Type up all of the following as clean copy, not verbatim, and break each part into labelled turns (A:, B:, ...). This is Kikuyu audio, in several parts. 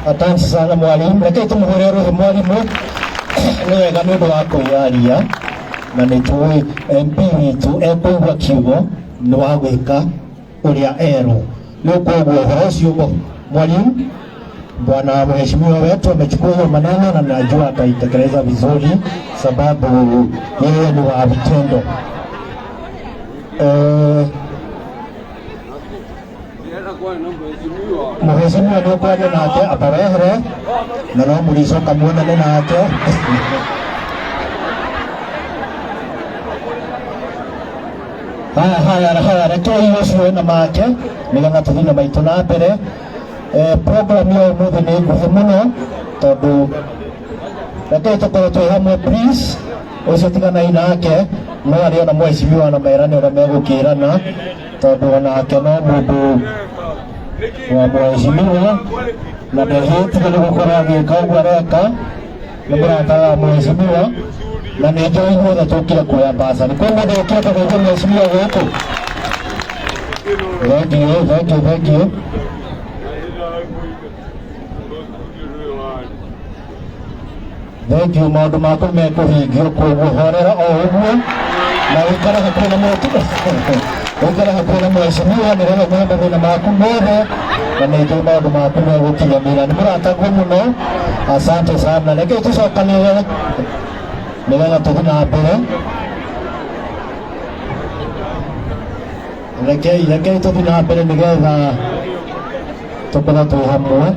A: Asante sana mwalimu, rekei tumuhure ruhi mwalimu. Nĩ wega nĩ ũndũ wa kwĩyaria na nĩ tũĩ MP witũ ekũigua kiugo nĩ wa gwĩka ũrĩa erwo. Rĩu koguo ũhoro ũcio mwalimu, bwana mheshimiwa wetu amechukua hiyo maneno na najua ataitekeleza vizuri, sababu yeye ni wa vitendo. Mheshimiwa nĩ ũkwaria nake abarehere na no mũricoka muonane nake. Haya haya haya, rekei ũcio wĩna make nĩgetha tũthiĩ na maitũ na mbere. Program ya ũmũthĩ nĩ nguhĩ mũno tondũ rekei tũkorwo twĩ hamwe please. Ũcio tiganai nake, no arĩ ona mheshimiwa na merane ũrĩa megũkĩrana, tondũ onake no mũndũ wa mheshimiwa na ndehĩtie nĩ gũkorwo agĩka ũguo areka. Nĩ mũrata wa mheshimiwa na nĩ njũĩ ithuothe tũkire kuoya basarĩ. Kwĩ mũndũ ũkire kũgeithia mheshimiwa gũkũ? Thank you, thank you, thank you. Thank you, maũndũ maku mekũhingio, koguo horera o ũguo na ũikare hakuhĩ na mũtu, ũikare hakuhĩ na mheshimiwa nĩgetha ũmenye mathĩna maku mothe na nĩ njũĩ maũndũ maku megũkinyanĩra. Nĩ mũrataguo mũno, asante sana. Rekei tũcokanĩrĩre nĩgetha tũthiĩ na mbere. Rekei tũthiĩ na mbere nĩgetha tũkorwo twĩ hamwe.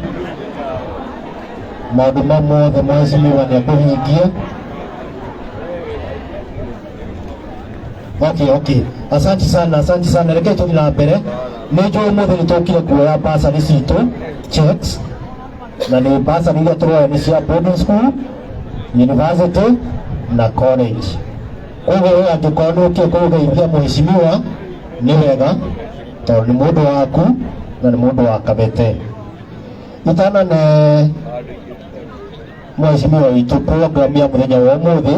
A: Maũndũ mau mothe mheshimiwa nĩ ekũhingia. Okay, okay. Asante sana, asante sana. Rekei tũthiĩ na mbere. Nĩ njũĩ ũmũthĩ nĩ tũkire kuoya basarĩ citũ, checks, na nĩ basarĩ iria tũroya nĩ cia boarding school, university na college. Koguo we angĩkorwo nĩ ũkire kũgeithia mheshimiwa nĩ wega, tondũ nĩ mũndũ waku na nĩ mũndũ wa Kabete. Itanane mheshimiwa witũ program ya mũthenya wa ũmũthĩ,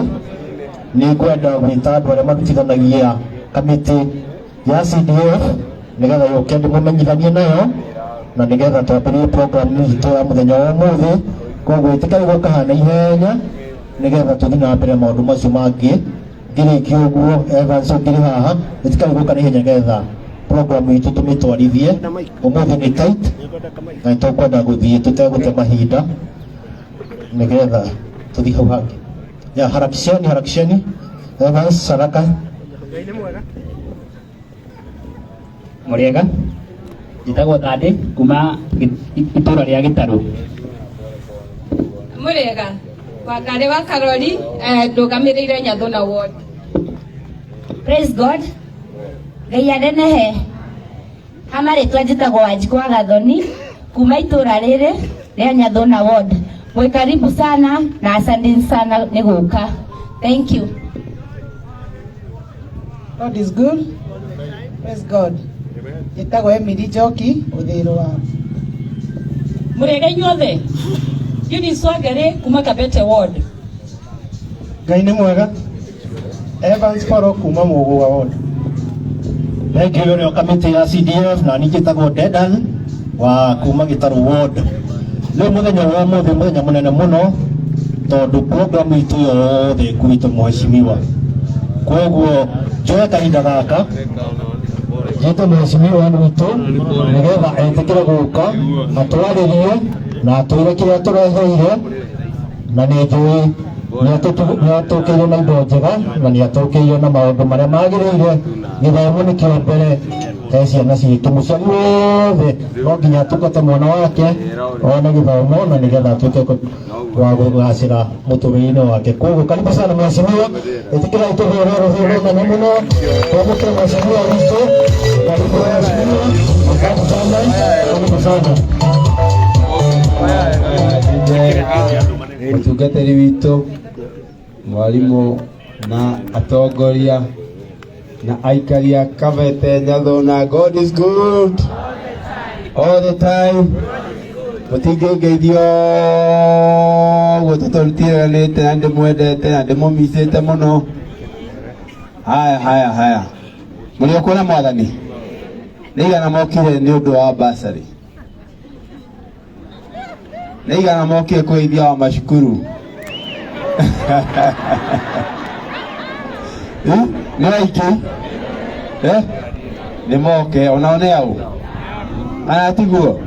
A: nĩ ngwenda gwĩta andũ arĩa marutithanagia kamĩtĩ ya CDF nĩgetha yũke ndĩmũmenyithanie nayo na nĩgetha twambĩrĩrie program itũ ya mũthenya wa ũmũthĩ. Koguo ĩtĩkĩrai gũka haha na ihenya nĩgetha tũthiĩ na mbere maũndũ macio mangĩ. Ngĩrĩkia ũguo, Evans ũngĩrĩ haha, ĩtĩkĩrai gũka na ihenya nĩgetha program itũ tũmĩtwarithie. Ũmũthĩ nĩ tight na nĩ tũkwenda gũthiĩ tũtegũte mahinda nĩgetha tũthiĩ hau hangĩ. Ya, harakisheni, harakisheni. Evans, haraka.
B: Mũrĩega, njĩtagwo Thande kuma itũra rĩa Gĩtarũ.
C: Mũrĩega, Wangarĩ wa Karori, ndũgamĩrĩire Nyathuna ward.
D: Praise God. Ngai anenehe. Ha marĩtwa njĩtagwo Wanjikũ wa Gathoni kuma itũra rĩrĩ rĩa Nyathuna ward. Mwĩ karibu sana na asante sana nĩ gũka. Thank you.
E: God is good. Praise God. Njĩtagwo Emily Njoki, Ũthĩĩrũ wa.
F: Mũrĩega inyuothe. Eunice Wangari kuma Kabete ward.
G: Ngai nĩ mwega. Evans Poro kuma Mũgũa ward.
A: Thank you nĩo kamĩtĩ ya CDF na niĩ njĩtagwo Dedan wa kuma Gĩtarũ ward. Rĩu mũthenya wa ũmũthĩ mũthenya mũnene mũno tondũ program itũ yothe ĩkuĩtwo mheshimiwa. Koguo njoe kahinda gaka njĩte mheshimiwa witũ nĩgetha etĩkĩre gũka atwarĩrie na atwĩre kĩrĩa tũreheire, na nĩ njũĩ nĩ atũkĩire na indo njega na nĩ atũkĩire na maũndũ marĩa magĩrĩire. Gĩthomo nĩ kĩo mbere he ciana citũ. Mũciari wothe no nginya atungate mwana wake one gĩthomo na nĩgetha atuĩke wa kũgacĩra mũtũrĩre-inĩ wake. Koguo karibu sana mheshimiwa, ĩtĩkĩrai tũhũre rũhĩ rũnene mũno twamũkĩre mheshimiwa witũ. Karibu mheshimiwa, asante sana, karibu sana.
H: Mũtungatĩri witũ mwarimũ na atongoria na aikari a Kabete Nyathuna, God is good all the time. Mũtingĩngeithio ũguo tũtũtiganĩte na ndĩmwendete na ndĩmũmicĩte mũno. Haya haya haya, mũrĩ okuo na mwathani nĩ igana mokire nĩ ũndũ wa basarĩ. Nĩ aigana mokire kũgeithia wa macukuru? Nĩ aingĩ? Nĩ moke onao nĩ au? Aya tiguo?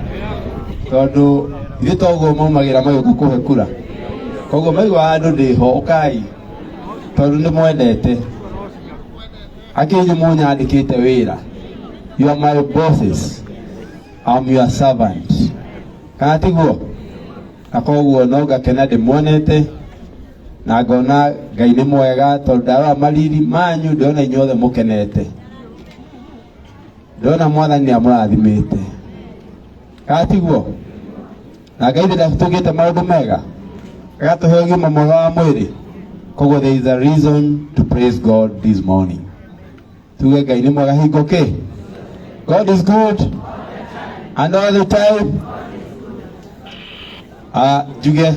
H: Tondũ ithuĩ toguo maumagĩra magĩũka kũhe kura. Koguo maigua handũ ndĩho ũkai tondũ nĩ mwendete. Angĩ inyuĩ mũnyandĩkĩte wĩra. You are my bosses. I'm your servant. Kana tiguo? Na koguo no ngakena ndĩmuonete na ngona Ngai nĩ mwega tondũ ndarora mariri manyu ndĩrona inyuothe mũkenete. Ndĩrona Mwathani nĩ amũrathimĩte. Kana tiguo? Na Ngai ndatũgĩte maũndũ mega agatũhe ũgima mwega wa mwĩrĩ. Koguo there is a reason to praise God this morning. Tuge Ngai nĩ mwega hingo kĩ? God is good and all the time. Njuge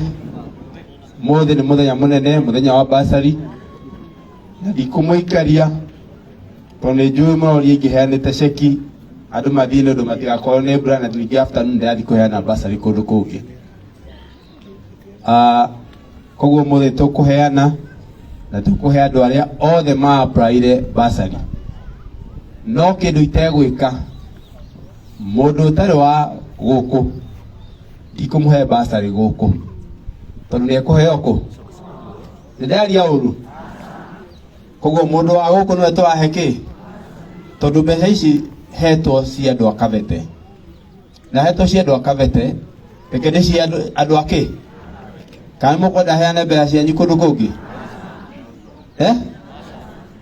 H: mũthĩ nĩ mũthenya mũnene, mũthenya wa basari, na ndikũmũikaria tondũ nĩ njũĩ mũroria ingĩheanĩte ceki andũ mathiĩ nĩ ũndũ matigakorwo nĩ mbura, na ningĩ afternoon ndĩrathiĩ kũheana basari kũndũ kũngĩ. Koguo mũthĩ tũkũheana na tũkũhe andũ arĩa othe ma applyire basari. No kĩndũ itegwĩka, mũndũ ũtarĩ wa gũkũ ndikũmũhe basari gũkũ tondũ nĩ ekũheo kũ? Nĩ ndaria ũru? Koguo mũndũ wa gũkũ nĩwe tũrahe kĩ? Tondũ mbeca ici hetwo cia andũ a Kabete. Na hetwo cia andũ a Kabete, reke ndĩcihe andũ a kĩ? Kana mũkwenda heane mbeca cianyu kũndũ kũngĩ?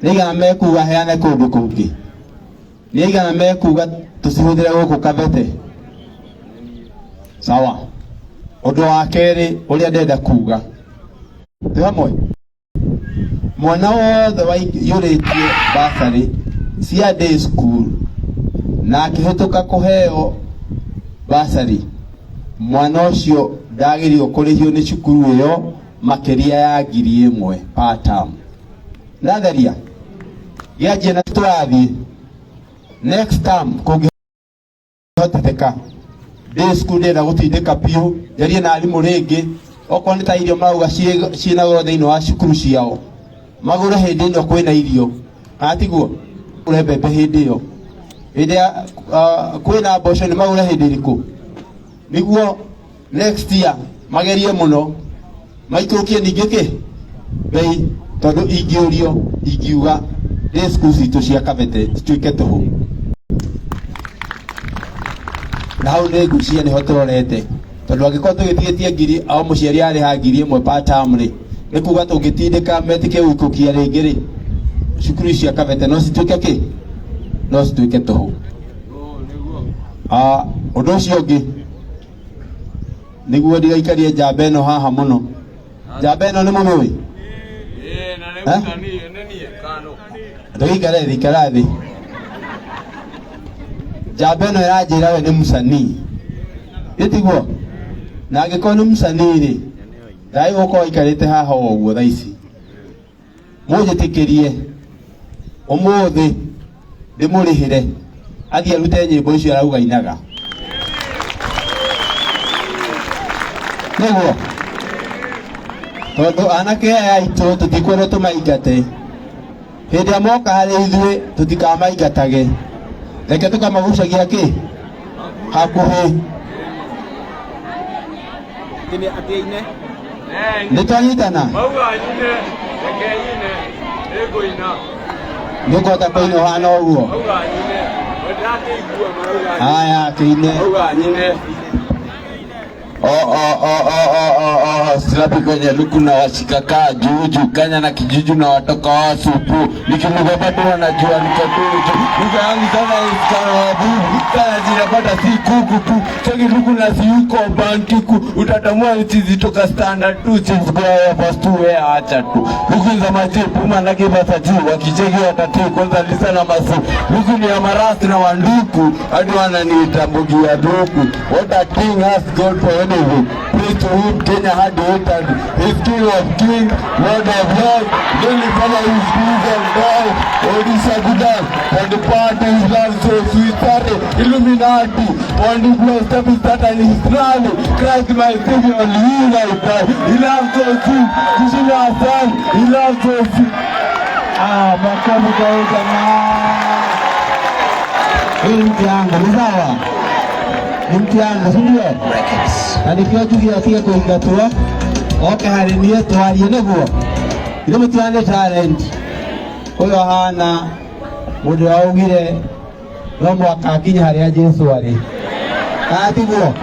H: Nĩ aigana mekuga heane kũndũ kũngĩ? Nĩ aigana mekuga tũcihũthĩre gũkũ Kabete? Sawa. Ũndũ wa kerĩ ũrĩa ndĩrenda kuga, twĩ hamwe? Mwana wothe waiyũrĩtie basarĩ cia day school na akĩhĩtũka kũheo basarĩ, mwana ũcio ndagĩrĩirwo kũrĩhio nĩ cukuru ĩyo makĩria ya 1,000 per term. Ndatheria gĩanjie na tũrathiĩ next term kũngĩhoteteka day school ndĩrenda gũtindĩka biũ njarie na arimũ rĩngĩ, okorwo nĩ ta irio marauga ciĩna goro thĩinĩ wa cukuru ciao magũre hĩndĩ ĩno kwĩna irio, kana tiguo? Magũre mbembe hĩndĩ ĩyo, hĩndĩ ya kwĩna mboco nĩ magũre hĩndĩ ĩrĩkũ, nĩguo next year magerie mũno maikũrũkie ningĩ kĩ bei, tondũ ingĩũrio ingiuga day school citũ cia Kabete cituĩke tũhũ. Na hau nĩ ngwĩciria nĩho tũrorete, tondũ angĩkorwo tũgĩtigĩtie ngiri o mũciari arĩha 1,000 per term rĩ, nĩ kuga tũngĩtindĩka metĩkie gũikũkia rĩngĩ rĩ, cukuru cia Kabete no cituĩke kĩ? No cituĩke tũhũ. Ũndũ ũcio ũngĩ nĩguo ndigaikarie njamba ĩno haha mũno. Njamba ĩno nĩ mũmĩũĩ? Ndũgĩikare thĩ, ikara thĩ. Njamba ĩno ĩranjĩra we nĩ mũcanii, ĩtiguo? Na angĩkorwo nĩ mũcanii rĩ, ndagĩrĩirwo gũkorwo aikarĩte haha o ũguo thaa ici. Mũnjĩtĩkĩrie ũmũthĩ ndĩmũrĩhĩre athiĩ arute nyĩmbo icio arauga inaga. Nĩguo tondũ anake aya aitũ tũtikwendwo tũmaingate, hĩndĩ ĩrĩa moka harĩ ithuĩ tũtikamaingatage, reke tũkamagucagia kĩ hakuhĩ. Nĩ twanyitana? Nĩ ũkũhota kũina ũhana ũguo? Haya, kĩine.
I: Oh, silapi kwenye luku na washikakaa juju Kenya na kijuju na watoka wa supu nikinuka bado wanajua niko tuju lugha yangu sana isikana wabubu sana zinapata si kuku tu cheki luku na si uko bankiku utatamua nchi zitoka standard 2 chips kwa ya first 2 wewe acha tu luku za machipu manake basa juu wakicheki watati kwanza lisa na masu luku ni ya marasi na wanduku hadi wananiita mbugi ya duku. What a thing has God for anything. Praise to him, Kenya had entered. He's King of Kings, Lord of Lords, Holy Father who is risen now, Odisha Gudan, for the part his love so sweet, Illuminati, on the blessed step is Satan is rally, Christ my Savior, on you I die. He loves so sweet, Krishna son, he loves so sweet.
H: Ah, makofi kwa huyu jamaa. Hii mti yangu ni sawa, ni mti yangu, si ndio? Na nikio njugie atige kũingatwo oke harĩ niĩ twarie nĩguo ithe mũtiganĩ talent ũyũ ahana mũndũ waugire no mwaka akinye harĩa Jesũ arĩ, kana tiguo?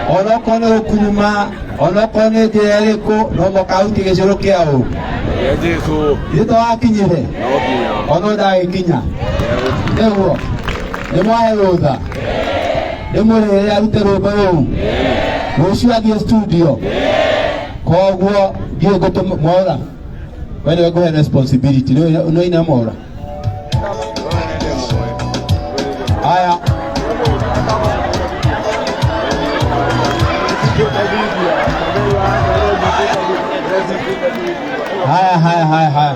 H: Onokorwo nĩ gũkuruma, onokorwo nĩ njĩra ĩrĩkũ, no mwaka ahutie gĩcũrũ kĩa ũ ithe twakinyire ono ndagĩkinya nĩguo nĩ mwahe rũtha ndĩmũrĩre arute rwĩmbo rũu rũciũ athiĩ studio. Koguo ndiũĩ ngũtũma Mwaũra, we nĩwe ngũhe responsibility nĩ ina Mwaũra. Aya, haya haya haya haya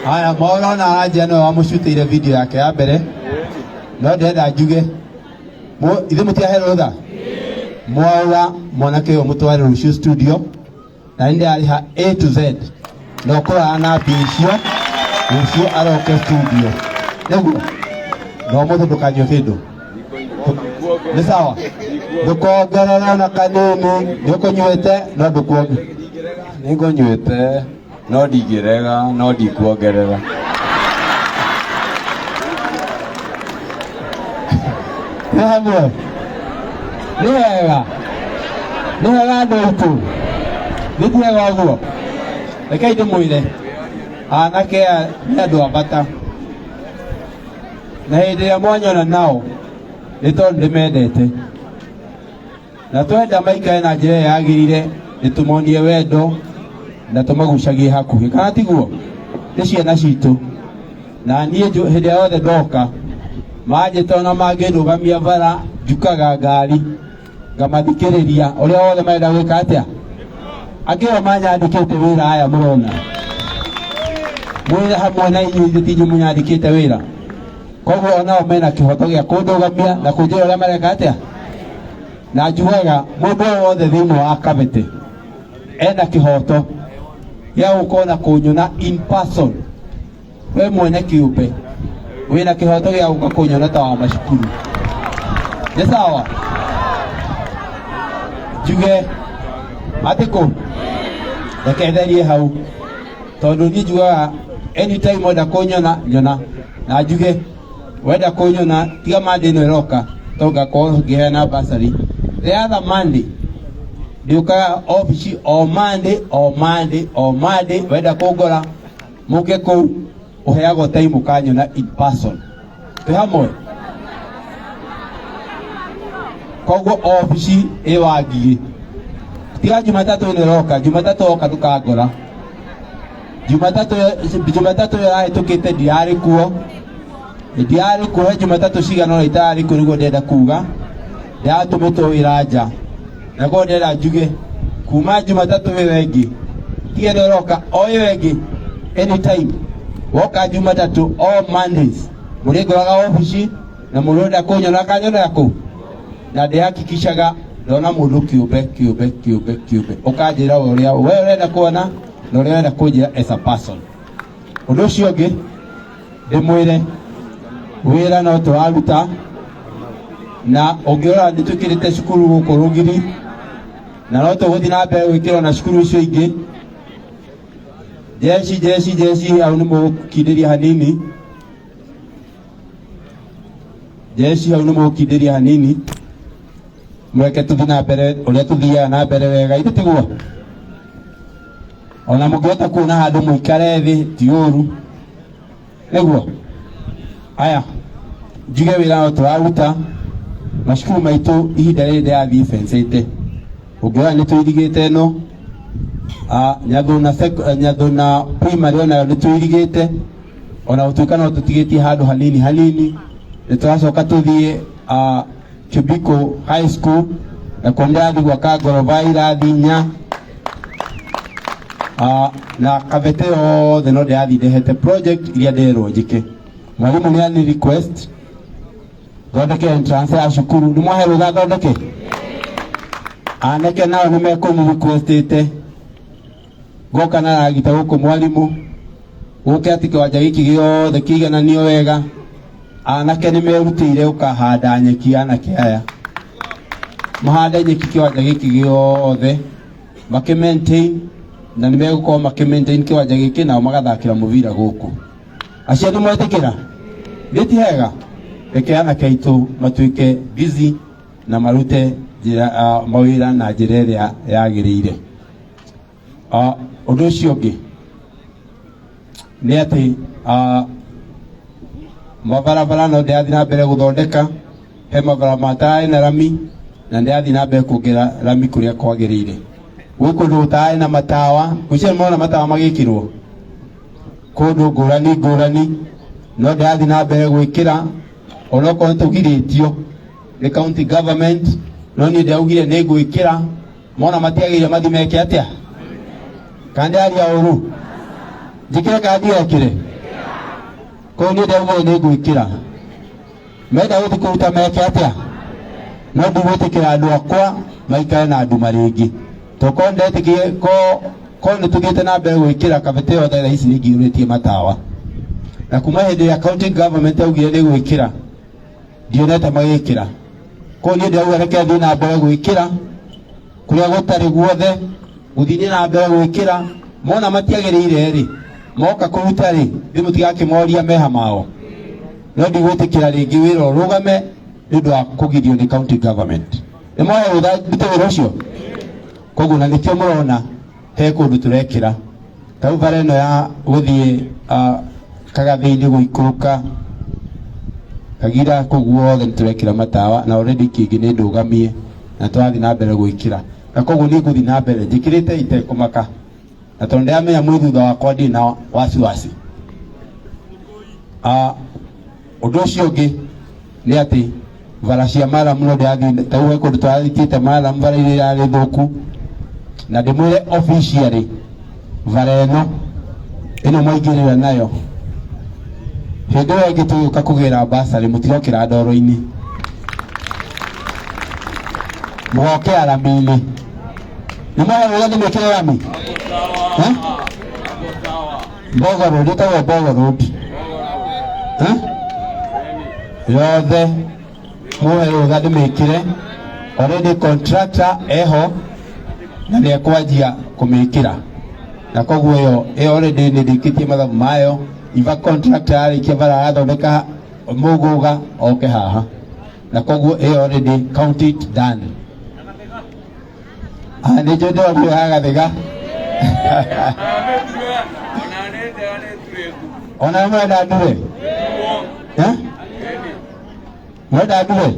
H: haya, Mwaũra ona aranjia nĩwe wamũcutĩire video yake ya mbere, no ndĩrenda njuge ithuĩ mũtiahe rũtha Mwaũra mwanake ũyũ mũtware rũciũ studio na nĩ ndĩrarĩha A to Z na ũkũrara na mbia icio rũciũ aroke studio nĩguo na ũmũthĩ ndũkanyue kĩndũ nĩ sawa, ndũkongerere ona kanini, nĩ ũkũnyuĩte no ndũkuongerera.
I: Nĩngũnyuĩte no ndingĩrega no ndikuongerera.
H: Nĩ hamwe nĩ wega, nĩ wega andũ aitũ, nĩ tiega ũguo. Rekei ndĩmwĩre anake aya nĩ andũ a bata, na hĩndĩ ĩrĩa mwanyona nao nĩ tondũ ndĩmendete, na twenda maikare na njĩra ĩrĩa yagĩrĩire nĩ tũmonie wendo na tũmagucagie hakuhĩ, kana tiguo? Nĩ ciana citũ, na niĩ hĩndĩ ĩrĩa yothe ndoka manjĩta ona mangĩndũgamia bara njukaga ngari ngamathikĩrĩria ũrĩa wothe marenda gwĩka atĩa. Angĩ o manyandĩkĩte wĩra aya mũrona mwĩ hamwe na inyuĩ, ithuĩ ti inyuĩ mũnyandĩkĩte wĩra, koguo onao mena kĩhoto gĩa kũndũgamia na kũnjĩra ũrĩa mareka atĩa. Na njugaga mũndũ o wothe thĩinĩ wa Kabete ena kĩhoto gĩa gũkorwo na kũnyona in person. We mwene kĩũmbe wĩna kĩhoto gĩa gũka kũnyona ta wa macukuru, nĩ sawa? Njuge atĩ kũ reke therie hau, tondũ niĩ njugaga anytime wenda kũnyona nyona, na njuge wenda kũnyona tiga Monday ĩno ĩroka tondũ ngakorwo ngĩheana bursary. The other Monday ndiũkaga obici o Monday, o Monday, o Monday wenda kũngora mũke kũu ũheagwo time ũkanyona in person, twĩ hamwe. Koguo obici ĩ Wangigĩ tiga Jumatatũ ĩno ĩroka, Jumatatũ oka ndũkangora. Jumatatũ Jumatatũ ĩyo ĩrahĩtũkĩte ndirarĩ kuo, ndirarĩ kuo he Jumatatũ cigana ũna itararĩ kuo, nĩguo ndĩrenda kuga ndĩratũmĩtwo wĩra nja, na koguo ndĩrenda njuge kuma Jumatatũ ĩyo ĩngĩ tiga ĩno ĩroka o ĩyo ĩngĩ, anytime woka Jumatatũ o Mondays mũrĩngoraga obici, na mũndũ ũrenda kũnyona akanyonera kũu, na ndĩhakikishaga ndona mũndũ kĩũmbe kĩũmbe kĩũmbe kĩũmbe ũkanjĩra ũrĩa we ũrenda kuona na ũrĩa ũrenda kũnjĩra as a person. Ũndũ ũcio ũngĩ ndĩmwĩre wĩra no tũraruta, na ũngĩrora nĩ twĩkĩrĩte cukuru gũkũ Rũgiri, na no tũgũthiĩ na mbere gwĩkĩrwo na cukuru icio ingĩ. Jeshi jeshi jeshi hau nĩ mũgũkindĩria hanini, jeshi hau nĩ mũgũkindĩria hanini, mweke tũthiĩ na mbere ũrĩa tũthiaga na mbere wega, ithe tiguo? Ona mũngĩhota kuona handũ mũikare thĩ ti ũru, nĩguo? Aya njuge wĩra no tũraruta, macukuru maitũ ihinda rĩrĩ ndĩrathiĩ fencĩte, ũngĩrora nĩ tũirigĩte ĩno Nyathuna primary onayo nĩ tũirigĩte, ona gũtuĩka no tũtigĩtie handũ hanini hanini. Nĩ tũracoka tũthiĩ Kibiko High School Na kuo ndĩrathiĩ gwaka ngoroba irathi 4. Na Kabete yothe no ndĩrathiĩ ndehete project iria nderwo njĩke. Mwarimũ nĩ ani request thondeke entrance ya cukuru, nĩ mwahe rũtha thondeke. Anake nao nĩ mekũni requestĩte ngoka na ragita gũkũ mwarimũ gũke atĩ kĩwanja gĩkĩ gĩothe kĩigananio wega. Anake nĩ merutĩire gũkahanda nyeki, anake aya mahande nyeki kĩwanja gĩkĩ gĩothe makĩ maintain, na nĩ megũkorwo makĩ maintain kĩwanja gĩkĩ nao magathakĩra mũbira gũkũ. Aciari mwetĩkĩra nĩ ti hega, reke anake aitũ matuĩke busy na marute njĩra mawĩra na njĩra ĩrĩa yagĩrĩire. Ũndũ ũcio ũngĩ nĩ atĩ mabarabara no ndĩrathiĩ na mbere gũthondeka, he mabarabara matararĩ na rami na ndĩrathiĩ na mbere kuongerera rami kũrĩa kwagĩrĩire. Gwĩ kũndũ gũtararĩ na matawa, ngwĩciria nĩmwona matawa magĩkĩrwo kũndũ ngũrani ngũrani, no ndĩrathiĩ na mbere gwĩkĩra onokorwo nĩtũgirĩtio nĩ county government, no niĩ ndĩraugire nĩ ngwĩkĩra. Mona matiagĩrĩire mathiĩ meke atĩa? Kana ndĩraria ũru? Njĩkĩre kana ndigekĩre? Koguo niĩ ndĩraugire nĩ ngwĩkĩra. Menda gũthiĩ kũruta meke atĩa? No ndigwĩtĩkĩra andũ akwa maikare na nduma rĩngĩ. Tokorwo ndetĩkire ko nĩ tũthiĩte na mbere gwĩkĩra Kabete yothe thaa ici nĩ ngiyũrĩtie matawa. Na kuma hĩndĩ ĩrĩa county government yaugire nĩ gwĩkĩra, ndionete magĩkĩra. Koguo niĩ ndĩrauga reke thiĩ na mbere gwĩkĩra kũrĩa gũtarĩ guothe, gũthiĩ na mbere gwĩkĩra. Mona matiagĩrĩire rĩ, moka kũruta rĩ, thĩ mũtigakĩmoria meha mao. No ndigwĩtĩkĩra rĩngĩ wĩra ũrũgame nĩ ũndũ wa kũgirio nĩ county government. Nĩ mwohe rũtha ndute wĩra ũcio? Koguo na nĩkĩo mũrona he kũndũ tũrekĩra. Ta rĩu bara ĩno ya gũthiĩ Kagathĩ-inĩ gũikũrũka Kagira kũu guothe nĩ tũrekĩra matawa, na already kĩngĩ nĩ ndũgamie na tũrathiĩ na mbere gwĩkĩra. Na koguo niĩ ngũthiĩ na mbere njĩkĩrĩte itekũmaka, na tondũ ndĩramenya mwĩ thutha wakwa ndirĩ na wasiwasi. Ũndũ ũcio ũngĩ nĩ atĩ bara cia maramu no ndĩrathiĩ, ta rĩu he kũndũ tũrathikĩte maramu bara iria irarĩ thũku, na ndĩmwĩre officially bara ĩno ĩno mwaingĩrĩra nayo hĩndĩ ĩyo ĩngĩ tũgĩũka kũgĩra basarĩ mũtirokĩra ndoro-inĩ, mũgokĩra rami-inĩ. Nĩ mwahe rũtha ndĩmwĩkĩre rami? Mbogo Road, ĩtagwo Mbogo Road. Yothe muhe rũtha ndĩmĩkĩre. Already contractor eho na nĩ ekwanjia kũmĩkĩra, na koguo ĩyo already nĩ ndĩkĩtie mathabu mayo. Iva contractor arĩkia bara arathondeka mũgũga oke haha, na koguo ĩyo already count it done. Nĩ njũĩ ndĩronire ya Gathĩga ona mwenda ndure. Mwenda ndure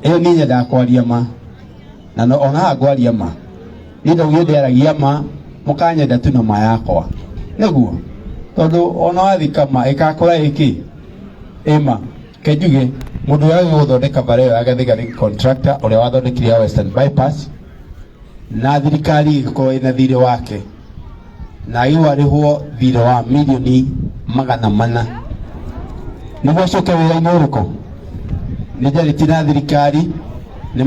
H: ĩyo niĩ nyendaga kwaria ma, na no ona haha ngwaria ma, niĩ ndaugire ndĩaragia ma, mũkanyenda tu na ma yakwa nĩguo, tondũ ona wathika ma ĩgakũra ĩkĩ ĩma. Ke njuge mũndũ ũrĩa gũthondeka bara ĩyo ya Gathĩga nĩ contractor ũrĩa wathondekire ya Western Bypass, na thirikari ĩgĩkorwo ĩna thirĩ wake, na agĩrwo arĩhwo thirĩ wa mirioni 400 nĩguo acoke wĩra-inĩ ũrĩkũ. Nĩ njarĩtie na thirikari, nĩ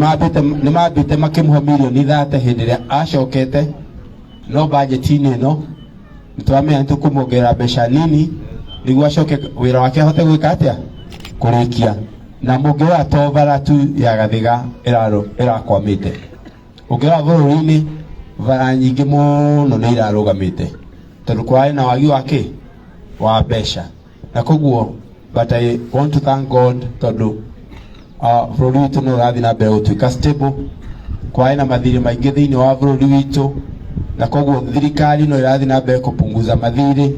H: mambĩte makĩmũhe mirioni 30 hĩndĩ ĩrĩa acokete, no bajeti-inĩ ĩno nĩ tũramenya nĩ tũkũmuongerera mbeca nini nĩguo acoke wĩra wake ahote gwĩka atĩa, kũrĩkia. Na mũngĩrora to bara tu ya Gathĩga ĩrakwamĩte, ũngĩrora bũrũri-inĩ bara nyingĩ mũno nĩ irarũgamĩte tondũ kwarĩ na wagi wa kĩ wa mbeca. Na koguo but I want to thank God tondũ bũrũri witũ nĩ ũrathiĩ na mbere gũtuĩka stable. Kwarĩ na mathirĩ maingĩ thĩinĩ wa bũrũri witũ, na koguo thirikari no ĩrathiĩ na mbere kũpunguza mathirĩ,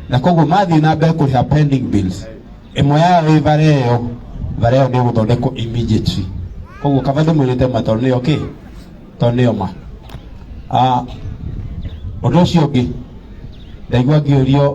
H: na koguo mathiĩ na mbere kũrĩha pending bills, ĩmwe yayo ĩ bara ĩyo, bara ĩyo nĩ ĩgũthondekwo immediately. Koguo kaba ndĩmwĩrĩte ma tondũ nĩyo kĩ, tondũ nĩyo ma. Ũndũ ũcio ũngĩ ndaigua ngĩũrio